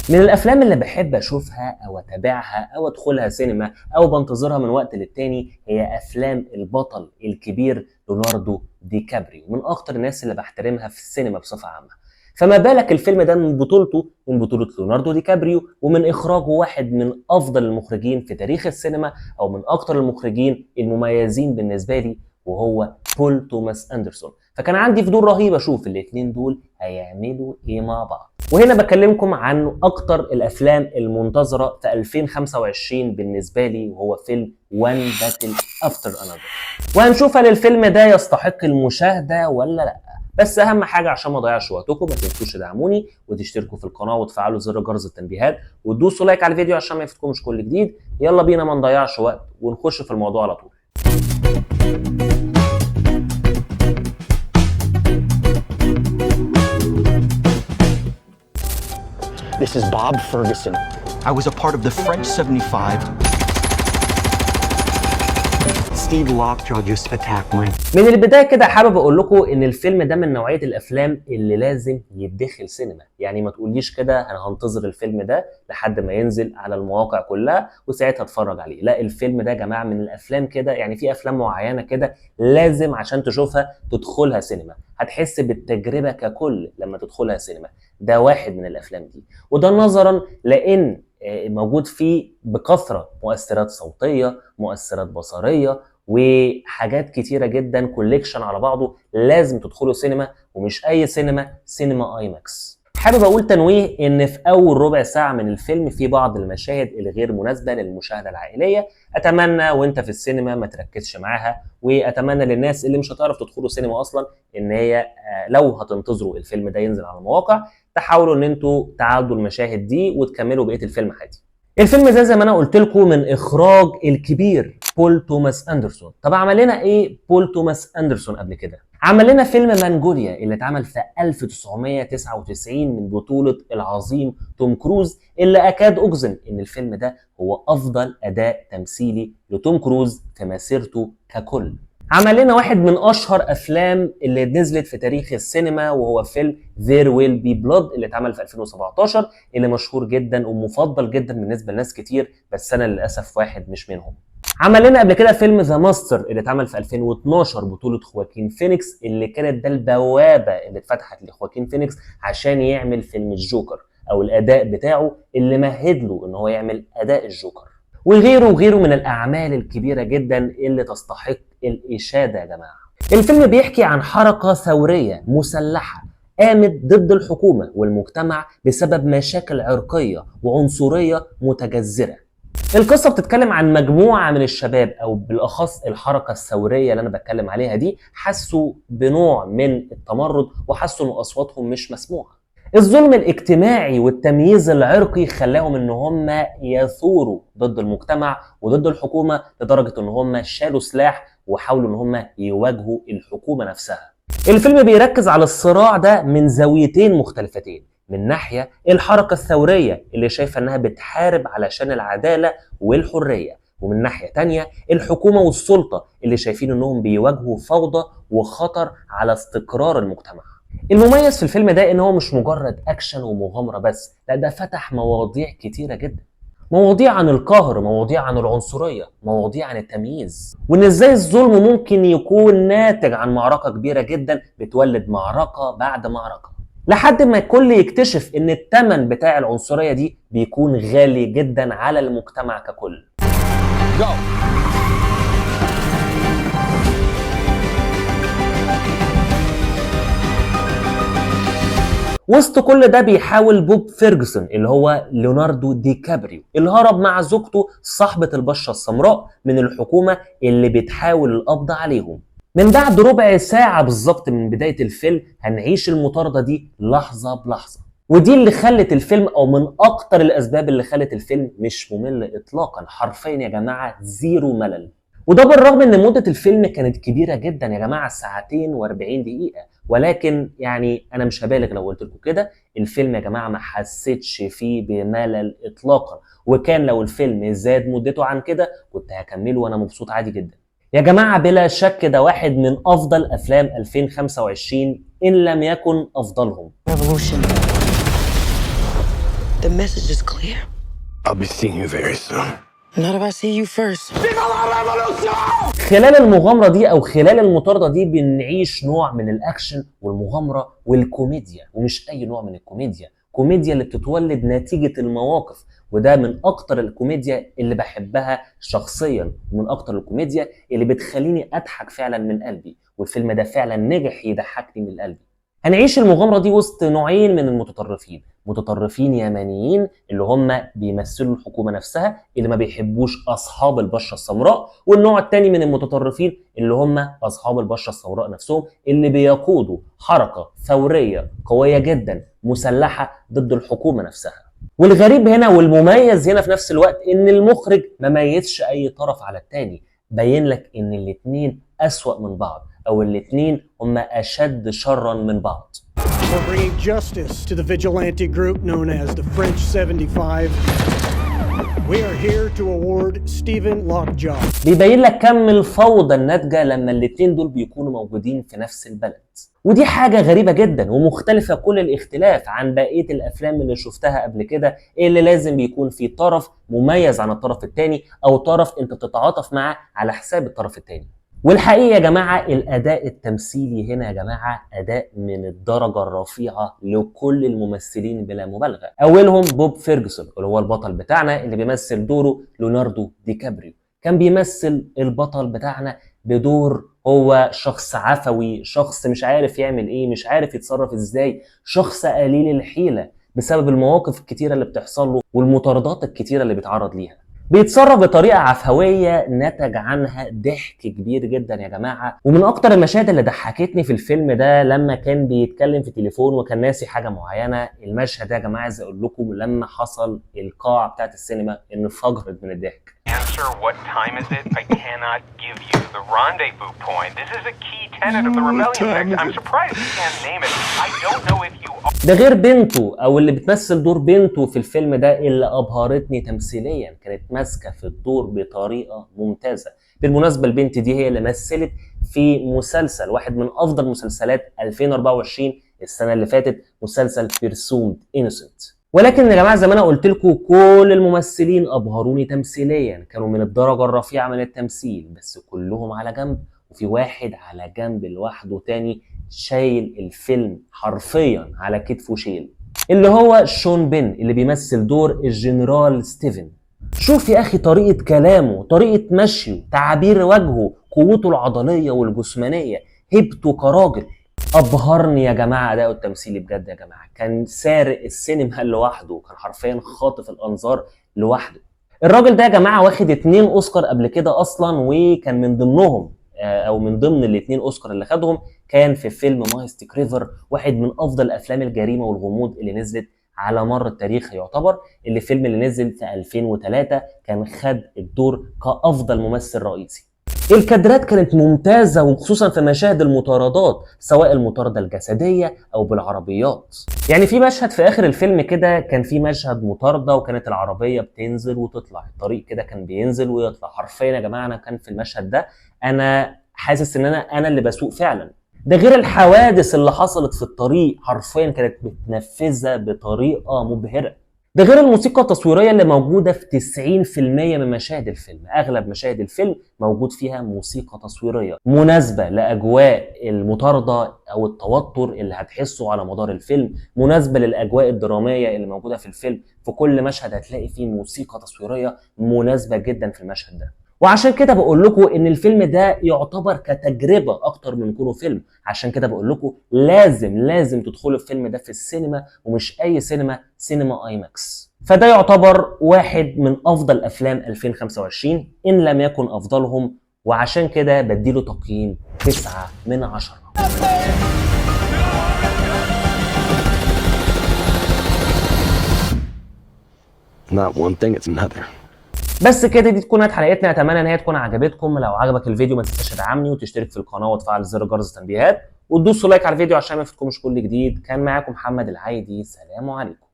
من الافلام اللي بحب اشوفها او اتابعها او ادخلها سينما او بنتظرها من وقت للتاني هي افلام البطل الكبير ليوناردو دي كابريو، من اكتر الناس اللي بحترمها في السينما بصفة عامة. فما بالك الفيلم ده من بطولته، من بطولة ليوناردو دي كابريو، ومن اخراجه واحد من افضل المخرجين في تاريخ السينما او من اكتر المخرجين المميزين بالنسبة لي، وهو بول توماس اندرسون. فكان عندي فضول رهيب اشوف الاتنين دول هيعملوا ايه مع بعض. وهنا بكلمكم عن اكتر الافلام المنتظره في 2025 بالنسبة لي، وهو فيلم One Battle After Another. وهنشوف هل الفيلم ده يستحق المشاهدة ولا لا. بس اهم حاجة عشان ما اضيعش وقتكم، ما تنسوش تدعموني وتشتركوا في القناة وتفعلوا زر جرس التنبيهات وتدوسوا like على الفيديو عشان ما يفوتكمش كل جديد. يلا بينا ما نضيعش وقت ونخش في الموضوع على طول. This is Bob Ferguson. I was a part of the French 75. Steve Lockjaw just attacked my من البداية كده حابب اقول لكم ان الفيلم ده من نوعية الافلام اللي لازم يتدخل سينما، يعني ما تقوليش كده انا هنتظر الفيلم ده لحد ما ينزل على المواقع كلها وساعتها اتفرج عليه. لا، الفيلم ده يا جماعة من الافلام كده، يعني في افلام معينة كده لازم عشان تشوفها تدخلها سينما، هتحس بالتجربة ككل لما تدخلها سينما. ده واحد من الافلام دي، وده نظرا لان موجود فيه بكثرة مؤثرات صوتية، مؤثرات بصريه، وحاجات كتيرة جدا، collection على بعضه. لازم تدخلوا سينما، ومش اي سينما، سينما IMAX. حابب اقول تنويه ان في اول ربع ساعة من الفيلم في بعض المشاهد الغير مناسبة للمشاهدة العائلية، اتمنى وانت في السينما ما تركزش معاها، واتمنى للناس اللي مش هتعرف تدخلوا سينما اصلا ان هي لو هتنتظروا الفيلم ده ينزل على المواقع تحاولوا ان انتوا تعدوا المشاهد دي وتكملوا بقية الفيلم عادي. الفيلم ده زي ما انا قلت لكم من اخراج الكبير بول توماس اندرسون. طب عمل لنا ايه بول توماس اندرسون قبل كده؟ عمل لنا فيلم مانجوليا اللي اتعمل في 1999 من بطولة العظيم توم كروز، اللي اكاد اجزم ان الفيلم ده هو افضل اداء تمثيلي لتوم كروز في مسيرته ككل. عمل لنا واحد من اشهر افلام اللي نزلت في تاريخ السينما، وهو فيلم There Will Be Blood اللي اتعمل في 2017، اللي مشهور جدا ومفضل جدا بالنسبة لناس كتير، بس انا للاسف واحد مش منهم. عمل لنا قبل كده فيلم The Master اللي اتعمل في 2012 بطولة خواكين فينيكس، اللي كانت ده البوابة اللي اتفتحت لخواكين فينيكس عشان يعمل فيلم الجوكر، او الاداء بتاعه اللي مهد له ان هو يعمل اداء الجوكر، وغيره وغيره من الاعمال الكبيرة جدا اللي تستحق الاشادة يا جماعة. الفيلم بيحكي عن حركة ثورية مسلحة قامت ضد الحكومة والمجتمع بسبب مشاكل عرقية وعنصرية متجذرة. القصة بتتكلم عن مجموعة من الشباب، أو بالأخص الحركة الثورية اللي أنا بتكلم عليها دي، حسوا بنوع من التمرد وحسوا إن أصواتهم مش مسموعة. الظلم الاجتماعي والتمييز العرقي خلاهم إن هم يثوروا ضد المجتمع وضد الحكومة، لدرجة إن هم شالوا سلاح وحاولوا إن هم يواجهوا الحكومة نفسها. الفيلم بيركز على الصراع ده من زاويتين مختلفتين، من ناحية الحركة الثورية اللي شايفة انها بتحارب علشان العدالة والحرية، ومن ناحية تانية الحكومة والسلطة اللي شايفين انهم بيواجهوا فوضى وخطر على استقرار المجتمع. المميز في الفيلم ده ان هو مش مجرد اكشن ومغامرة بس، لا ده فتح مواضيع كتيرة جدا، مواضيع عن القهر، مواضيع عن العنصرية، مواضيع عن التمييز، وان ازاي الظلم ممكن يكون ناتج عن معركة كبيرة جدا بتولد معركة بعد معركة، لحد ما الكل يكتشف ان الثمن بتاع العنصرية دي بيكون غالي جدا على المجتمع ككل. Go. وسط كل ده بيحاول بوب فيرجسون اللي هو ليوناردو دي كابريو، اللي هرب مع زوجته صاحبة البشرة السمراء من الحكومة اللي بتحاول القبض عليهم. من بعد ربع ساعة بالظبط من بداية الفيلم هنعيش المطاردة دي لحظة بلحظة، ودي اللي خلت الفيلم، أو من أكتر الأسباب اللي خلت الفيلم مش ممل إطلاقا، حرفيا يا جماعة zero ملل. وده بالرغم إن مدة الفيلم كانت كبيرة جدا يا جماعة، ساعتين وأربعين دقيقة، ولكن أنا مش هبالغ لو قلت لكم كده، الفيلم يا جماعة ما حسيتش فيه بملل إطلاقا، وكان لو الفيلم زاد مدته عن كده كنت هكمله وأنا مبسوط عادي جدا. يا جماعة بلا شك ده واحد من أفضل أفلام 2025 إن لم يكن أفضلهم. Revolution The message is clear. I'll be seeing you very soon. Not if I see you first. خلال المغامرة دي أو خلال المطاردة دي بنعيش نوع من الأكشن والمغامرة والكوميديا، ومش أي نوع من الكوميديا، كوميديا اللي بتتولد نتيجة المواقف، وده من أكتر الكوميديا اللي بحبها شخصيا، ومن أكتر الكوميديا اللي بتخليني أضحك فعلا من قلبي، والفيلم ده فعلا نجح يضحكني من قلبي. هنعيش المغامرة دي وسط نوعين من المتطرفين، متطرفين يمنيين اللي هم بيمثلوا الحكومة نفسها اللي ما بيحبوش أصحاب البشرة السمراء، والنوع الثاني من المتطرفين اللي هم أصحاب البشرة السمراء نفسهم اللي بيقودوا حركة ثورية قوية جدا مسلحة ضد الحكومة نفسها. والغريب هنا والمميز هنا في نفس الوقت إن المخرج ما ميزش أي طرف على الثاني، بين لك إن الاتنين أسوأ من بعض أو الاتنين هم أشد شرا من بعض. We're bringing justice to the vigilante group known as the French 75. We are here to award Stephen Lockjaw. بيبين لك كم الفوضى الناتجة لما الاتنين دول بيكونوا موجودين في نفس البلد، ودي حاجة غريبة جدا ومختلفة كل الاختلاف عن بقية الأفلام اللي شفتها قبل كده، اللي لازم بيكون في طرف مميز عن الطرف التاني أو طرف أنت بتتعاطف معاه على حساب الطرف التاني. والحقيقة يا جماعة الأداء التمثيلي هنا يا جماعة أداء من الدرجة الرفيعة لكل الممثلين بلا مبالغة. أولهم بوب فيرجسون اللي هو البطل بتاعنا اللي بيمثل دوره ليوناردو دي كابريو. كان بيمثل البطل بتاعنا بدور هو شخص عفوي، شخص مش عارف يعمل ايه، مش عارف يتصرف ازاي، شخص قليل الحيلة بسبب المواقف الكتيرة اللي بتحصل له والمطاردات الكتيرة اللي بيتعرض ليها. بيتصرف بطريقة عفوية نتج عنها ضحك كبير جدا يا جماعة. ومن أكتر المشاهد اللي ضحكتني في الفيلم ده لما كان بيتكلم في تليفون وكان ناسي حاجة معينة. المشهد ده يا جماعة عايز أقول لكم لما حصل القاعة بتاعت السينما انفجرت من الضحك. Answer, what time is it? I cannot give you the rendezvous point. This is a key tenet of the rebellion text. I'm surprised you can't name it. I don't know if you ده غير بنته او اللي بتمثل دور بنته في الفيلم ده اللي ابهرتني تمثيليا، كانت ماسكه في الدور بطريقة ممتازة. بالمناسبة البنت دي هي اللي مثلت في مسلسل واحد من افضل مسلسلات 2024 السنة اللي فاتت، مسلسل Presumed Innocent. ولكن يا جماعة زي ما انا قلت لكم كل الممثلين ابهروني تمثيليا، كانوا من الدرجة الرفيعة من التمثيل، بس كلهم على جنب وفي واحد على جنب لوحده تاني شايل الفيلم حرفيا على كتفه شيل، اللي هو شون بين اللي بيمثل دور الجنرال ستيفن. شوف يا اخي طريقة كلامه، طريقة مشيه، تعابير وجهه، قوته العضلية والجسمانية، هيبته كراجل. ابهرني يا جماعة اداؤه التمثيلي بجد يا جماعة، كان سارق السينما لوحده، كان حرفيا خاطف الانظار لوحده. الراجل ده يا جماعة واخد 2 اوسكار قبل كده اصلا، وكان من ضمنهم او من ضمن ال2 اوسكار اللي خدهم كان في فيلم Mystic River، واحد من افضل افلام الجريمة والغموض اللي نزلت على مر التاريخ يعتبر، اللي فيلم اللي نزل في 2003 كان خد الدور كافضل ممثل رئيسي. الكادرات كانت ممتازة، وخصوصا في مشاهد المطاردات، سواء المطاردة الجسدية أو بالعربيات. يعني في مشهد في آخر الفيلم كده كان في مشهد مطاردة وكانت العربية بتنزل وتطلع، الطريق كده كان بينزل ويطلع. حرفيا يا جماعة أنا كان في المشهد ده أنا حاسس إن أنا اللي بسوق فعلا. ده غير الحوادث اللي حصلت في الطريق، حرفيا كانت متنفذة بطريقة مبهرة. ده غير الموسيقى التصويرية اللي موجودة في 90% من مشاهد الفيلم، أغلب مشاهد الفيلم موجود فيها موسيقى تصويرية مناسبة لأجواء المطاردة أو التوتر اللي هتحسه على مدار الفيلم، مناسبة للأجواء الدرامية اللي موجودة في الفيلم. في كل مشهد هتلاقي فيه موسيقى تصويرية مناسبة جدا في المشهد ده. وعشان كده بقول لكم ان الفيلم ده يعتبر كتجربة اكتر من كونه فيلم. عشان كده بقول لكم لازم تدخلوا الفيلم ده في السينما، ومش اي سينما، سينما IMAX. فده يعتبر واحد من افضل افلام 2025 ان لم يكن افضلهم، وعشان كده بديله تقييم 9 من 10. Not one thing, it's another. بس كده دي تكون حلقتنا، اتمنى ان هي تكون عجبتكم. لو عجبك الفيديو ما تنساش تدعمني وتشترك في القناة وتفعل زر جرس التنبيهات وتدوسوا like على الفيديو عشان ما يفوتكمش كل جديد. كان معاكم محمد العايدي، سلام عليكم.